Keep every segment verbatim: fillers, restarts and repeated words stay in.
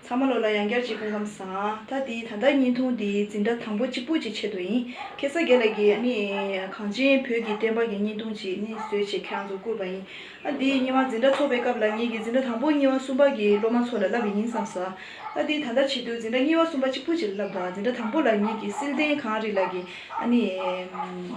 ཚང་མ་ལོ་ལ་ཡང་བསྐྱར་གྱི་སྐུ་ཁམས་བཟང་། ད་འདི་ད་ལྟ་བརྙན་ཐུང་འདི་འཛིན་གྲྭ་དང་པོ་གཅིག་པུ་གཅིག་ཆེད་དུ་ཡིན། ཁ་སང་རྒན་ལགས་ཀྱིས་ཨ་ནི་གངས་ཅན་བོད་ཀྱི་བསྟན་པ་གི་བརྙན་ཐུང་ཅིག་ནི་བཟོས་བྱས་ཁྱེད་རང་ཚོ་བསྐུར་བ་ཡིན། ཨ་འདི་ཉི་མ་འཛིན་གྲྭ་ཚོགས་པའི་སྐབས་ལ་ངེད་ཀྱིས་འཛིན་གྲྭ་དང་པོ་གཉིས་པ་གསུམ་པ་གི་སློབ་མ་ཚོ་ལ་བསླབས་པ་ཡིན་བསམ་སོང་། ཨ་འདི་ད་ལྟ་བྱེད་དུས་འཛིན་གྲྭ་གཉིས་པ་གསུམ་པ་གཅིག་པུ་ཅིག་ལ་བསླབས་དང་། འཛིན་གྲྭ་དང་པོ་ལ་ངེད་ཀྱིས་བསིལ་ལྡན་གངས་རི་ལགས་ཀྱི་ཨ་ནི་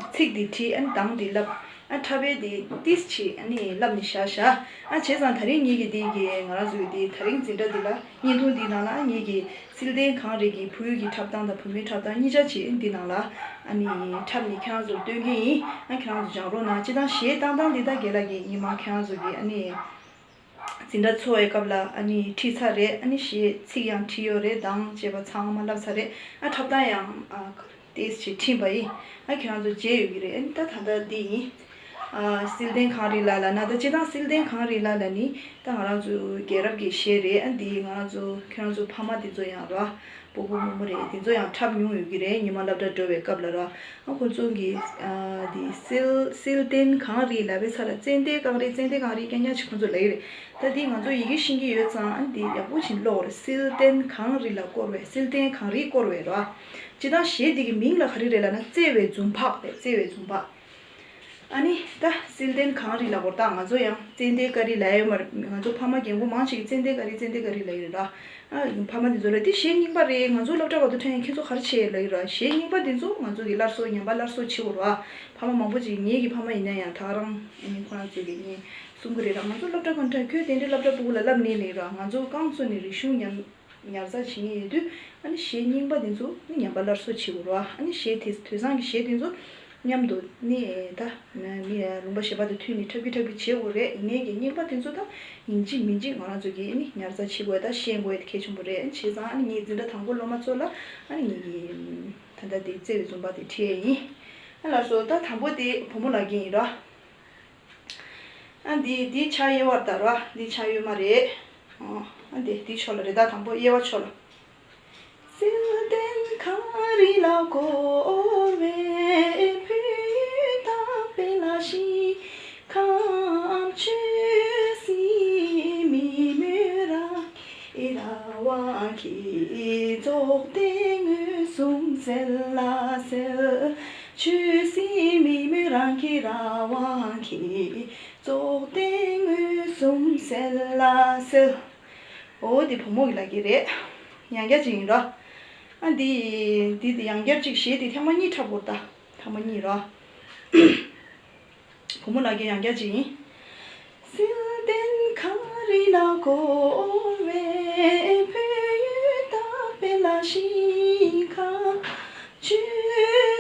ཚིག་འདི་བྲིས། ཨ་ནི་གདངས་འདི་བསླབས། ཨ་འཁྲབ་པའི་དེ་ཏིས་ཆེ་ཨ་ནི་བསླབ་ནས་བཞག་བཞག་ཨ་བྱས་ཙང་ད་རིང་ངེད་ཀྱི་དེ་གི་ང་རང་ཚོའི་དེ་ད་རིང་འཛིན་གྲྭ་འདི་ལ་བརྙན་ཐུང་འདི་ནང་ལ་ཨ་ངེད་ཀྱི་བསིལ་ལྡན་གངས་རི་གི་བུ་ཡུག་གི་འཁྲབ་སྟངས་དང་བུ་མོའི་འཁྲབ་སྟངས་གཉིས་ཆ་ཆེ་འདི་ནང་ལ་ཨ་ནི་འཁྲབ་ནས་ཁྱེད་རང་ཚོར་སྟོན་གྱི་ཡིན། ཨ་ཁྱེད་རང་ཚོ་སྦྱང་རོགས་གནང་། སྤྱིར་བཏང་གཞས་བཏང་སྟངས་འདི་ད་རྒན་ལགས་ཀྱིས་ཉི་མ་ཁྱེད་རང་ཚོ་གི་ཨ་ནི། འཛིན་གྲྭ་ཚོགས་པའི་སྐབས་ལ་ཨ་ནི་ཁྲིད་ཚར་རེད། ཨ་ནི་གཞས་ཚིག་ཡང་བྲིས་ཡོད་རེད། གདངས་བཅས་པ་ཚང་མ་བསླབས་ཚར་རེད། ཨ་འཁྲབ་སྟངས་ཡང་ཨ་ཏོག་ཙམ་བྲིས་པ་ཡིན། ཨ་ཁྱེད་རང་ཚོ་མཇལ་ཡོད་ཀྱི་རེད། ཨ་ནི་ད་ད་ལྟ་འདི་ཡིན། ཨ་བསིལ་ལྡན་གངས་རི་ལ་ལ་ན་ད་སྤྱིར་བཏང་བསིལ་ལྡན་གངས་རི་ལ་ལ་ནི་ད་ང་རང་ཚོ་རྒྱལ་རབས་ཀྱི་གཞས་རེད། ཨ་འདི་ང་རང་ཚོ་ཁྱེད་རང་ཚོ་ཕ་མ་འདི་ཚོ་ཡང་ར། སྤོ་བོ་རྨོ་མོ་རེད། དེ་ཚོ་ཡང་འཁྲབ་མྱོང་ཡོད་ཀྱི་རེད། ཉི་མ་སློབ་གྲྭ་འགྲོ་བའི་སྐབས་ལ་ར། ཨ་ཁོ་ཚོ་གིས་ཨ་དེ་བསིལ་བསིལ་ལྡན་གངས་རི་ལ་བའི་ས་ལ་ཙན་དན་གངས་རི་ཙན་དན་གངས་རི་རྐྱང་རྐྱང་ཅིག་ཁོ་ཚོ་ལབ་ཀྱི་རེད། ད་དེ་ང་ཚོ་ཡི་གེ་ཤེས་ཀྱི་ཡོད་ཙང་ཨ་དེ་ཡག་པོ་ཅིག་ཀློག་རེད། བསིལ་ལྡན་གངས་རི་ལ་བསྐོར་བའི་བསིལ་ལྡན་གངས་རིས་བསྐོར་བའི་ར། སྤྱིར་བཏང་གཞས་འདི་གི་མིང་ལ་ག་རེ་རེད་ལབ་ན་བརྩེ་བའི་འཛུམ་བག་རེད། བརྩེ་བའི་འཛུམ་བག་ཨ་ནི་ད་བསིལ་ལྡན་གངས་རི་ལ་བསྐོར། ད་ང་ཚོ་ཡང་ཙན་དན་ཀ་རི་ལབ་ཡོད་མ་རེད། ང་ཚོ་ཕ་མ་རྒན་གོག་མང་ཆེ་གིས་ཙན་དན་ཀ་རི་ཙན་དན་ཀ་རི་ལབ་ཡོད་ར། ཨ་ཕ་མ་འདི་ཚོ་ལ་འདི་གཞས་རྙིང་པ་རེད། ང་ཚོ་སློབ་གྲྭ་བར་དུ་ཐོན་ཡང་ཁྱེད་ཚོ་ག་རེ་བྱས་ལབ་ཡོད་ར། གཞས་རྙིང་པ་འདི་ཚོ་ང་ཚོ་གི་སླར་གསོ་ཉམས་པ་སླར་གསོ་བྱེད་དགོས་ར། ཕ་མ་མང་པོ་ཅིག་ངེད་ཀྱི་ཕ་མ་ཡིན་ན་ཡང་ད་ག་རང་ཨ་ནི་ཁོ་རང་ཚོ་གི་ངས་གསུང་གི་རེད་ར། ང་ཚོ་སློབ་གྲྭ་གང་འདྲ་ཁྱོད་དེ་འདྲའི་སློབ་གྲྭ་ཕྲུ་གུ་ལ་བསླབ་ནས་ལབ་ཡོད་ར། ང་ཚོ་རྐང་བཙུགས་ནས་རིག་གཞུང་ཉམས། ཉར་ཚགས་བྱེད་མཁན་ཡོད་དུས་ཨ་ནི་གཞས་རྙིང་པ་འདི་ཚོ་ཉམས་པ་སླར་གསོ་བྱེད་དགོས་རེད་བ། ཨ་ནི་གཞས་དེ་དུས་བཟང་གི་གཞས་དེ་ཚོ་མཉམ་དུ་ནི་ད་མི་ལུང་པ་གཞན་པ་དང་མཐུན་ནས་འཁྲབ་ཀྱི་འཁྲབ་ཀྱི་བྱེད་དགོས་རེད། ཡིན་ནའི་གི་རྙིང་པ་དེ་ཚོ་ད་ཡིན་གཅིག་མིན་གཅིག་ང་རང་ཚོ་གིས་ཨ་ནི་ཉར་ཚགས་བྱེད་དགོས། ད་ཤེས་དགོས་གལ་ཆེན་པོ་རེད། བྱས་ཙང་ཨ་ནི་ངས་འཛིན་གྲྭ་དང་པོ་སློབ་མ་ཚོ་ལ་ཨ་ནི་ངས་ཀྱི་ད་ལྟ་དེ་བརྩེ་བའི་འཛུམ་བག་དེ་ཁྲིད་ཡས་ཡིན། ཨ་ལགས་སོ། ད་དང་པོ་དེ་བུ་མོ་ལགས་ཀྱི་ཡིན་ར། ཨ་འདི་འདི་ཕྱག་གཡས་པར་ད་ར། འདི་ཕྱག་གཡོན་མ་རེད། ཨ་འདི་འདི་ཕྱོགས་ལ་རེད། ད་དང་པོ་གཡས་པ་ཕྱོགས་ལ། བསིལ་ལྡན་གངས་རི་ལ་བསྐོར་བའི་བོད་ཡུལ་དག་པའི་ལ་ཞིག་ཁམས་ཆོས་སྲིད་མི་མོས་རང་གི་རང་དབང་གིས། རྫོགས་ལྡན་མངོན་སུམ་གསལ་ལ་གསལ། ཆོས་སྲིད་མི་མོས་རང་གི་རང་དབང་གིས། རྫོགས་ལྡན་མངོན་སུམ་གསལ་ལ་གསལ། འོ་འདི་བུ་མོ་གི་ལབ་ཀྱི་རེད། ཡང་བསྐྱར་ཅིག་ཡིན་ར། ཨ་འདི་འདི་འདི་ཡང་བསྐྱར་ཅིག་གཞས་འདི་ཐེངས་མ་གཉིས་འཁྲབ་དགོས་རེད་ད། ཐེངས་མ་གཉིས་ར། བུ་མོ་ལགས་ཀྱི་ཡང་བསྐྱར་ཅིག་ཡིན། བསིལ་ལྡན་གངས་རི་ལ་བསྐོར་བའི་བོད་ཡུལ་དག་པའི་ལ་ཞིག་ཁམས་ཆོས་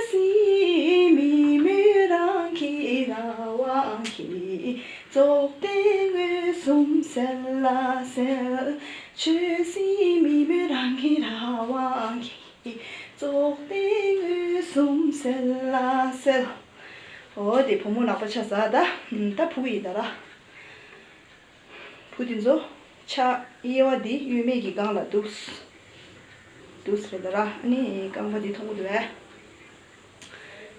སྲིད་མི་མོས་རང་གི་རང་དབང་གིས། རྫོགས་ལྡན་མངོན་སུམ་གསལ་ལ་གསལ། ཆོས་སྲིད་མི་མོས་རང་གི་རང་དབང་གིས། རྫོགས་ལྡན་མངོན་སུམ་གསལ་ལ་གསལ། འོ་དེ་བུ་མོ་ལག་པ་ཆ་ཟ་ད། ད་བུ་ཡིན་ད་ར། བུ་དེ་ཚོ་ཕྱག་གཡས་པ་དེ་གཡོན་མའི་གི་སྒང་ལ་འདུག་འདུག་རེད་ད་ར། ཨ་ནི་རྐང་པ་དེ་མཐོང་གི་འདུག་བས།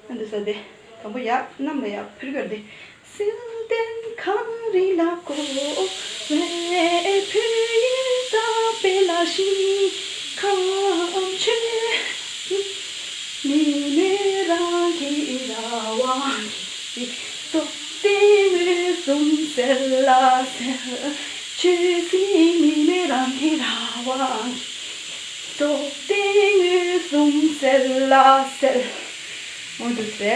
ཨ་འདི་ས་དེ། དང་པོ་ཡར་གནམ་ལ་ཡར་འཕུར་གྱི་རེད། བསིལ་ལྡན་གངས་རི་ལ་བསྐོར་བའི་བོད་ཡུལ་དག་པའི་ལ་ཞིག་ཁམས་ཆོས་མི་མོས་རང་གི་རང་དབང་གིས། རྫོགས་ལྡན་མངོན་སུམ་གསལ་ལ་གསལ། ཆོས་སྲིད་མི་མོས་རང་གི་རང་དབང་གིས། རྫོགས་ལྡན་མངོན་སུམ་གསལ་ལ་གསལ། འོ་འདུག་སེ།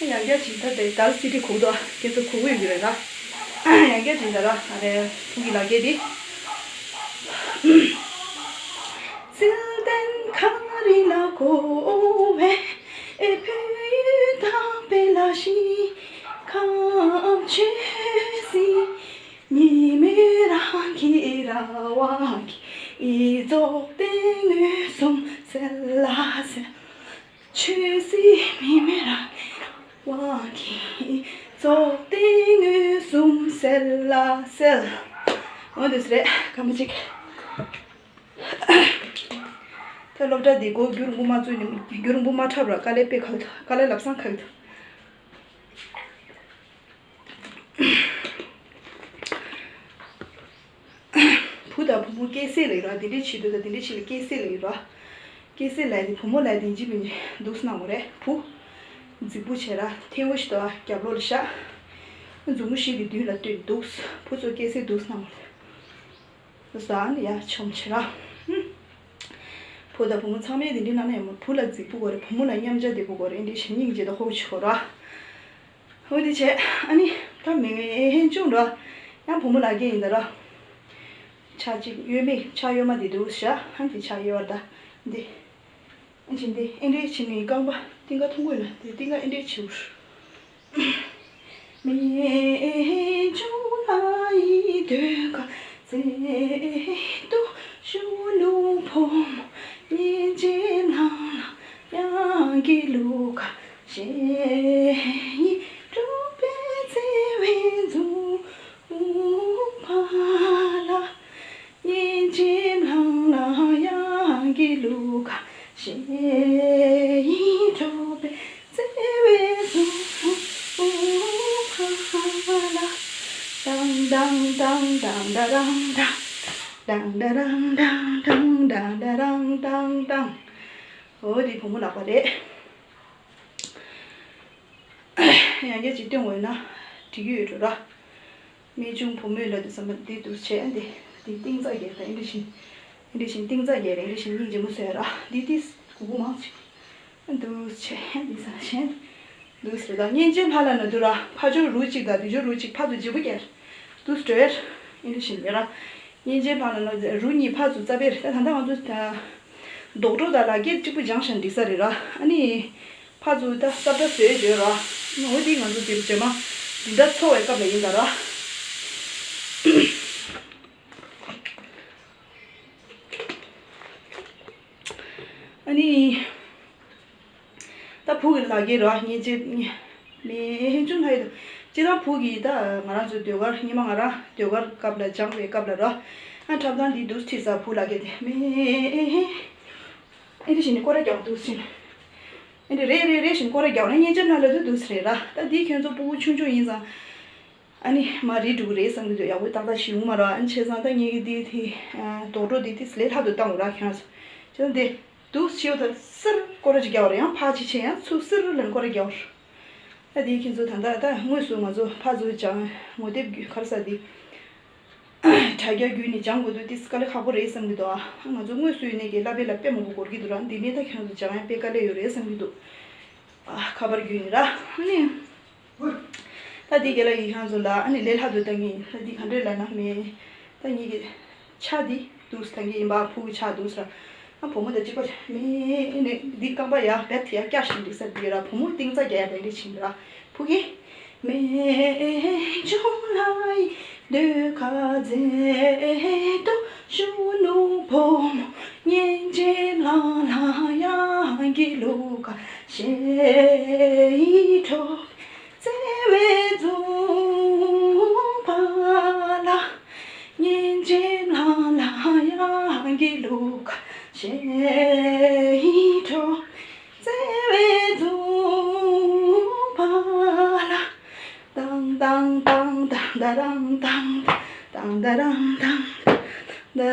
ཡང་བསྐྱར་ཅིག་ད་དེ་ད་སི་ཌི་གུག་དོ། ཁྱེད་ཚོ་གུག་གི་ཡོད་ཀྱི་རེད་ད། ཡང་བསྐྱར་ཅིག་ད་ར་ཨ་རེ་བུ་གི་ལ་སྐད་དེ། བསིལ་ལྡན་གངས་རི་ལ་བསྐོར་བའི་བོད་ཡུལ་དག་པའི་ལ་ཞིག་ཁམས་ཆོས་སྲིད་མི་མོས་རང་གི་རང་དབང་གིས། རྫོགས་ལྡན་མངོན་སུམ་གསལ་ལ་གསལ། ཆོས་སྲིད་མི་མོས་རང་གི་རང་དབང་གིས། རྫོགས་ལྡན་མངོན་སུམ་གསལ་ལ་གསལ། འོ་འདུག་སེ་རེད། སྐར་མ་གཅིག་ད་སློབ་གྲྭ་འདི་སྒོ་རྒྱུན་རིང་པོ་མ་བཙུགས་ནས་རྒྱུན་རིང་པོ་མ་འཁྲབ་ར། དཀའ་ལས་དཔེ་ཁག་འདུག་དཀའ་ལས་ལབ་སང་ཁག་འདུག་བུ་དང་བུ་མོ་སྐྱེ་སྲིད་ལ་ཡོད་ར། འདི་འདྲའི་བྱེད་དུས་དང་འདི་འདྲའི་བྱེད་ལ་སྐྱེ་སྲིད་ལ་ཡོད་ར། སྐྱེ་སྲིད་ལ་ཡོད་དེ་བུ་མོ་ལ་དེ་འཇིབ་མི་འདུག་སྣང་བ་རེད། བུ་རྫིག་པོ་བྱས་ར། ཐལ་བོ་ཞིག་དང་རྒྱབ་ལོགས་ལ་བཞག་མཛུབ་མོ་བཞི་གི་མདུན་ལ་གཏོད་འདུག་བུ་ཚོ་སྐྱེ་སྲིད་འདུག་སྣང་བ་རེད། བཟའ་ནི་ཡ་ཆོམ་ཆེ་ར། བུ་དང་བུ་མོ་ཚང་མས་དེ་འདྲའི་གནང་ན་ཡང་མོ་བུ་ལ་རྫིག་པོ་དགོས་རེད། བུ་མོ་ལ་མཉམ་བྱ་བདེ་པོ་དགོས་རེད། འདི་ཞེ་སྙིང་རྗེ་དང་ཧོ་ཆེ་གོ་ར། འོ་དེ་བྱས་ཨ་ནི་ད་མི་ངན་ཅུང་འགྲོ། ཡང་བུ་མོ་ལ་སྐྱེ་ཡིན་ད་ར། ཆ་གཅིག་གཡོན་མས་ཆ་གཡོན་མ་དེ་འདུག་བཞག་ཨ་འདི་ཆ་གཡོན་བར་ད་འདི། ཨ་ཅིན་འདི་ཨེ་འདྲས་བྱེད་ནི་རྐང་པ་རྟིང་ཀ་མཐོང་གོ་ན་དེ་རྟིང་ཀ་ཨེ་འདྲས་བྱེད་འུར། མེ་ཆུང་ལ་ཡི་ཟློས་གར་མཛད་དུ་གཞོན་ནུ་ཕོ་མོ་གཉེན་གཅིག་ལང་ལ་དབྱངས་ཀྱི་གླུ་གར་གཞས་ཡིས་སྒྲུབ་པའི་བརྩེ་བའི་འཛུམ་བུ་ཕ་ལ། གཉེན་གཅིག་ལང་ལ་དབྱངས་ཀྱི་གླུ་གར་གཞས་ཡིས་སྒྲུབ་པའི་བརྩེ་བའི་འཛུམ་བུ་ཕ་ལ། ཏང་ཏང་ཏང་ཏང་ཏ་རང་ཏང་། ཏང་ཏ་རང་ཏང་ཏང་ཏང་ཏ་རང་ཏང་ཏང་། འོ་དེ་བུ་མོ་ལག་པ་རེད། ཡང་བསྐྱར་ཅིག་སྟོན་འོས་ན་འགྲིག་གི་ཡོད་འགྲོ་ར། རྨད་བྱུང་བུ་མོས་ལབ་དུས་ཙམ་པ་འདི་འདུག་བྱས་འདི་འདི་ཏིང་རྩ་རྒྱས་དང་ཨེ་འདྲ་བཞིན། ཨེ་འདྲ་བཞིན་ཏིང་རྩ་རྒྱས་རེད། ཨེ་འདྲ་བཞིན་སྙིང་རྗེ་མོ་བཟོས་ར། འདི་འདི་གུ་གུ་མང་ཆེ་འདུག་བྱས་འདི་ས་བྱས་འདུག་ཟེར་ད་གཉེན་གཅིག་ལྷ་ལ་ན་འདུག་ར། ཕ་ཕྱོགས་རུ་གཅིག་དང་དེ་ཕྱོགས་རུ་གཅིག་ཕར་ཚུར་བརྗེ་པོ་རྒྱག་འདུག་སྤྲོད་ཨེ་འདྲ་བཞིན་རེད་ར། གཉེན་གཅིག་ལྷ་ལ་ན་རུ་གཉིས་ཕར་ཚུར་རྩ་བེར་ད་ད་ལྟ་ང་ཚོ་རྡོག་བྲོ་དང་ལག་སྐྱེས་གཅིག་པུ་སྦྱངས་ཤིང་འགྲིག་ས་རེད་ར། ཨ་ནི། ཕར་ཚུར་ད་སྲབ་སྲབ་བཟོས་བྱོས་ར། འོ་དེ་ང་ཚོ་འདིར་རྗེས་མ་འདི་འདྲ་འཚོ་བའི་སྐབས་ལ་ཡིན་ད་ར། ཨ་ནི། ད་བུ་གི་ལག་གི་ར་ཉེ་ཅེ། མེ་ཆུང་ལྷ་ཡི་དུ། ཅི་ད་བུ་གི་ད་ང་རང་ཚོ་ཟློས་གར་ཉི་མ་ང་རང་ཟློས་གར་སྐབས་ལ་སྦྱངས་པའི་སྐབས་ལ་ར། ཨ་འཁྲབ་སྟངས་འདི་འདུག་ཁྲིད་ས་བུ་ལག་གི་དེ་མེ། ཨེ་འདི་བཞིན་ནི་སྐོར་ར་རྒྱག་འདུག་ཟིན། ཨེ་འདི་རེ་རེ་རེ་བཞིན་སྐོར་ར་རྒྱག་ན་གཉེན་ཅན་ལ་ལ་དུ་འདུག་ཟེར་ར། ད་འདིའི་ཁྱོད་ཚོ་སྤུ་གུ་ཆུང་ཆུང་ཡིན་ཙང་། ཨ་ནི་མ་རེད་འགྲོ་གི་རེད་བསམ་གི་འདུག་ཡག་པོ་ཏག་ཏག་ཞིག་ཡོང་མ་ར། ཨ་ནི་བྱས་ཙང་ད་ངེད་ཀྱི་འདི་དེ་རྡོག་སྒྲོ་འདི་དེ་ལས་སླ་དུ་བཏང་དགོས་ར་ཁྱོད་ཚོ། བྱས་ཙང་འདི་འདུག་ཞེའུ་ད་སིར་སྐོར་ར་ཅིག་རྒྱག་པ་རེད། ཡང་ཕར་ཅིག་བྱས་ཡང་ཚུར་སིར་ལ་སྐོར་ར་རྒྱག་པ་རེད། ད་དེའི་ཁྱེད་ཚོ་ད་ལྟ་ད་དངོས་སུ་ང་ཚོ་ཕར་ཚུར་སྦྱང་ངོ་དེབ་བརྒྱུད་ག་རེ་ཟེར་དེ། དྲ་རྒྱ་བརྒྱུད་ནས་སྦྱང་དགོས་འདུག་དེ་དཀའ་ལས་ཁག་པོ་རེད་བསམ་གྱི་འདུག་ཨ་ང་ཚོ་དངོས་སུ་ཡོད་ནས་ཀྱི་བསླབ་པའི་ལ་དཔེ་མང་པོ་འགོར་གྱི་འདུག་ར། འདི་ནས་ད་ཁྱེད་རང་ཚོ་སྦྱང་ཡ་དཔེ་དཀའ་ལས་ཡོད་རེད་བསམ་གྱི་འདུག་ཨ་ཁ་པར་བརྒྱུད་ནས་ར། ཨ་ནི། ད་འདི་རྒན་ལགས་ཡིན་ཁྱེད་རང་ཚོ་ལ་ཨ་ནི་ལས་སླ་དུ་བཏང་གི་ཡིན། ད་འདི་ག་འདྲས་ལབ་ན་མེད། ད་ངེད་ཀྱི་ཆ་འདི་འདུག་སེ་བཏང་གི་ཡིན་པ། ཕྲུ་གུ་ཆ་འདུག་སེ་ར། ཨ་བུ་མོ་དང་གཅིག་པ་མེད་ནས་འདི་རྐང་པ་ཡར་བེད་ཡར་བཀྱག་བཞིན་འདུག་སེ་འདི་ར། བུ་མོ་ཏིང་རྩ་རྒྱག་ཡ་དེ་འདྲས་ཕྱིན་ར། བུ་གི་མེ་ཆུང་ལ་ཡི་ཟློས་གར་མཛད་དུ་གཞོན་ནུ་བུ་མོ་གཉེན་གཅིག་ལང་ལ་དབྱངས་ཀྱི་གླུ་གར་གཞས་ཡིས་སྒྲོག་བརྩེ་བའི་འཛུམ་པ་ལ། གཉེན་གཅིག་ལང་ལ་དབྱངས་ཀྱི་གླུ་གར་གཞས་ཡིས་སྒྲོག་བརྩེ་བའི་འཛུམ་པ་ལ། ཏང་ཏང་ཏང་ཏང་ཏ་རང་ཏང་ཏང་ཏ་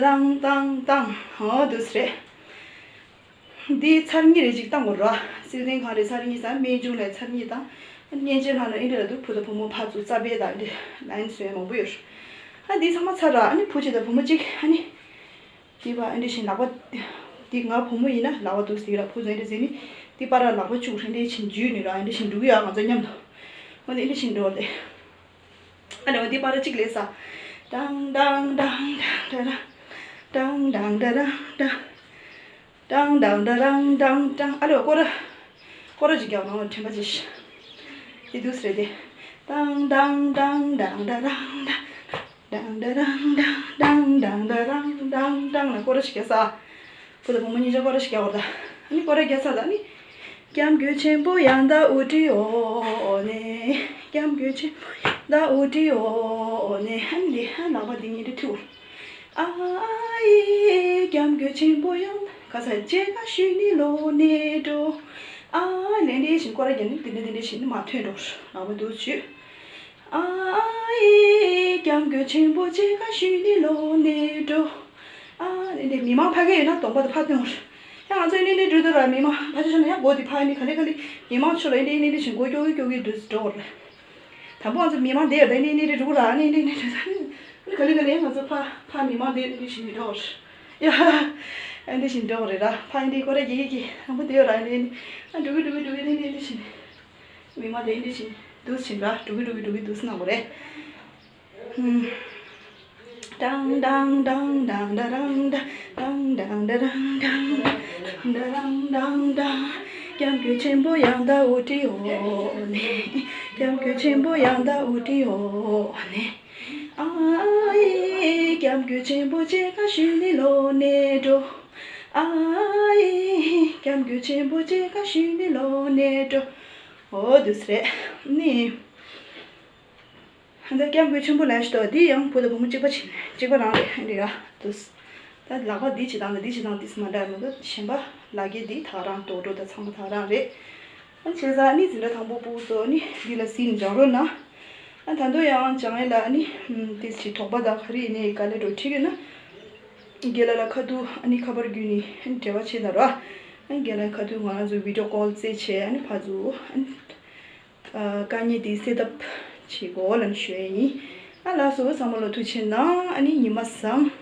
རང་ཏང་ཏང་། འོ་འདུག་སེ་རེད། འདི་ཚར་གཉིས་རེ་ཅིག་བཏང་དགོས་ར། སིལ་ལྡན་གང་རེ་ཚར་གཉིས་དང་རྨད་བྱུང་ལ་ཚར་གཉིས་དང་། གཉེན་ཆེན་ལྷ་ན་ཨིན་དྲ་ལ་འདུག་བུ་དང་བུ་མོ་ཕར་ཚུར་རྩ་བལ་དང་འདི་ལ་ཡིན་སོ་ཡ་མང་པོ་ཡོད། ཨ་འདི་ཚང་མ་ཚར་ར། ཨ་ནི་བུ་གཅིག་དང་བུ་མོ་གཅིག་ཨ་ནི། འདི་བ་ཨ་འདི་བཞིན་ལག་པ། འདི་ང་བུ་མོ་ཡིན་ན་ལག་པ་འདུག་ཟེར་ར། བུ་ཚོ་ཨ་འདི་ཟེར་ནི། འདི་པར་ར་ལག་པ་བཅུག་རེ་འདི་བཞིན་འཇུས་ནི་ར། ཨ་འདི་བཞིན་འགྲོ་གི་ཡོད། ང་ཚོ་མཉམ་དུ། ཨ་འདི་ཨ་འདི་བཞིན་འགྲོ་ལེ། ཨ་ནི་འོ་འདི་པར་ར་གཅིག་ལས་ས། ཏང་ཏང་ཏང་ཏང་ཏ་ར། ཏང་ཏང་ཏ་རང་ཏང་། ཏང་ཏང་ཏ་རང་ཏང་ཏང་། ཨ་ལོ་སྐོར་ར། སྐོར་ར་ཅིག་རྒྱག་ནོ་དྲན་པ་ཅིག་དེ་འདུག་སེ་རེད་དེ། ཏང་ཏང་ཏང་ཏང་ཏ་རང་ཏང་། ཏང་ཏ་རང་ཏང་ཏང་ཏང་ཏ་རང་ཏང་ཏང་ལ་སྐོར་ར་ཞིག་རྒྱག་ས། བུ་དང་བུ་མོ་གཉིས་ཆ་སྐོར་ར་ཞིག་རྒྱག་བར་ད། ཨ་ནི་སྐོར་ར་རྒྱག་ཚར་ད་ཨ་ནི། སྐྱབས་མགོན་ཆེན་པོ་ཡང་དག་དབུ་ཁྲིད་འོག་ནས། སྐྱབས་མགོན་ཆེན་པོ་ཡང་དག་དབུ་ཁྲིད་འོག་ནས། ཨ་ནི་ཨ་ལག་པ་འདི་གཉིས་དེ་ཐུག་ཨ་ཨི་སྐྱབས་མགོན་ཆེན་པོ་ཡང་ག་ས་མཇལ་ཁ་ཞུས་ནས་ལོག་ནས་འགྲོ། ཨ་ལན་འདི་བཞིན་སྐོར་ར་རྒྱག་ནི་འདི་འདྲ་འདི་འདྲ་བཞིན་མར་ཐོན་འགྲོ། ལག་པ་འདུག་ཞུས། ཨ་ཨེ་སྐྱབས་མགོན་ཆེན་པོ་མཇལ་ཁ་ཞུས་ནས་ལོག་ནས་འགྲོ། ཨ་ནི་འདི་མི་མང་ཕ་གི་ཡོད་ན་གདོང་པ་དེ་ཕར་སྟོན་འོར། ཡང་ང་ཚོ་ནི་ནི་འགྲོ་དུས་ར་མི་མང་ཕ་ཆ་ཆ་ན་ཡང་མགོ་དེ་ཕར་ནི་ག་ལེ་ག་ལེ་མི་མང་ཆུ་ལ་ནི་ནི་ནི་བཞིན་མགོ་ཀྱོག་ཀྱོག་ཀྱོག་འདུག་འགྲོ་འོར། དང་པོ་ང་ཚོ་མི་མང་དེ་ཡོད་ནི་ནི་ནི་འགྲོ་ར་ནི་ནི་ནི་འགྲོ་ས་ནི་ག་ལེ་ག་ལེ་ང་ཚོ་ཕ་ཕ་མི་མང་དེ་ནི་བཞིན་འགྲོ་འོར། ཡ་ཨ་འདི་བཞིན་འགྲོ་འོར་རེད་ར། ཕ་ཨ་འདི་ཀོ་ར་གི་གི་གི་དང་པོ་དེ་ཡོད་ར་ནི་ནི་ཨ་འགྲོ་གི་འགྲོ་གི་འགྲོ་གི་ནི་ནི་འདི་བཞིན། མི་མང་དེ་འདི་བཞིན་འདུག་ཕྱིན་ར་འགྲོ་གི་འགྲོ་གི་འགྲོ་གི་འདུག་སྣང་གོ་རེད། ཧུམ། ཏང་ཏང་ཏང་ཏང་ཏ་རང་ཏ། ཏང་ཏང་ཏ་རང་ཏང་། ཏ་རང་ཏང་ཏང་། སྐྱབས་མགོན་ཆེན་པོ་ཡང་དག་དབུ་ཁྲིད་འོག་ནས། སྐྱབས་མགོན་ཆེན་པོ་ཡང་དག་དབུ་ཁྲིད་འོག་ནས། ཨ་ཨེ་སྐྱབས་མགོན་ཆེན་པོ་མཇལ་ཁ་ཞུས་ནས་ལོག་ནས་འགྲོ། ཨ་ཨེ་སྐྱབས་མགོན་ཆེན་པོ་མཇལ་ཁ་ཞུས་ནས་ལོག་ནས་འགྲོ། འོ་འདུག་སེ་རེད་ནི། ཧན་ད་སྐྱབས་མགོན་ཆེན་པོ་ལ་ཞིག་ཏོ་འདི་ཡང་བུ་དང་བུ་མོ་གཅིག་པ་ཕྱིན་གཅིག་པ་རང་རེད་འདི་ར་དུས། ད་ལག་པ་འདི་བྱེད་སྟངས་དང་འདི་བྱེད་སྟངས་དེ་མ་འདྲ་མི་འདུག་གཞན་པ་ལག་འཁྱེར་འདི་ཐག་རང་རྡོག་རྡོག་དང་ཚང་མ་ཐག་རང་རེད། ཨ་བྱས་ཙང་ཨ་ནི་འཛིན་གྲྭ་དང་པོ་ཕྲུ་གུ་ཚོ་ཨ་ནི་འདི་ལ་གཟིགས་ནས་སྦྱང་རོགས་གནང་། ཨ་ད་དུང་ཡང་སྦྱང་ཡས་ལ་ཨ་ནི་དེ་ཅིག་དོགས་པ་དང་ག་རེ་ཡིན་ནའི་དཀའ་ལས་འགྲོ་ཁྲིད་ཀྱི་ན། རྒན་ལགས་ལ་ཁ་ཐུག་ཨ་ནི་ཁ་པར་བརྒྱུད་ནས་ཨ་ནི་འབྲེལ་བ་བྱེད་ད་ར། ཨ་རྒན་ལགས་ཁ་ཐུག་ང་རང་ཚོ་བི་ཌི་ཡོ་ཀོལ་བྱས་བྱས་ཨ་ནི་ཕར་ཚུར་ཨ་ནི། དཀའ་ངལ་དེ་སེལ་ཐབས་བྱེད་དགོས་ལབ་ཞུ་ཡ་ཡིན། ཨ་ལགས་སོ་ཚང་མ་ལ་ཐུགས་རྗེ་གནང་། ཨ་ནི་ཉི་མ་བཟང་